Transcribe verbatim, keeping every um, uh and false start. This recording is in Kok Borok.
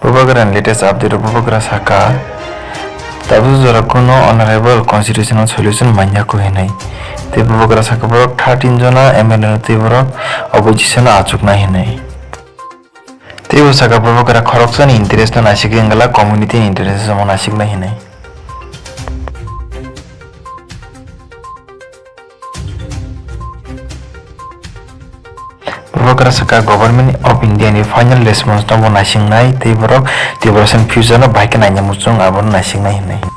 Bubagra ni latest update o Bubagra saka, tabuk jora kuno honorable constitutional solution manya ko hinwi. Tei Bubagra saka borok thirteen jona M L A no tei borok opposition no achuknai hinwi. Tei bo saka Bubagra khoroksa ni interest no naisik wngla, community ni interest no naisik nai hinwi. Bubagra saka Government of India ni final response no bo naisingnai tei borok Tiprasa ni future no bahai khe naina muchung abono naisingnai hinwi.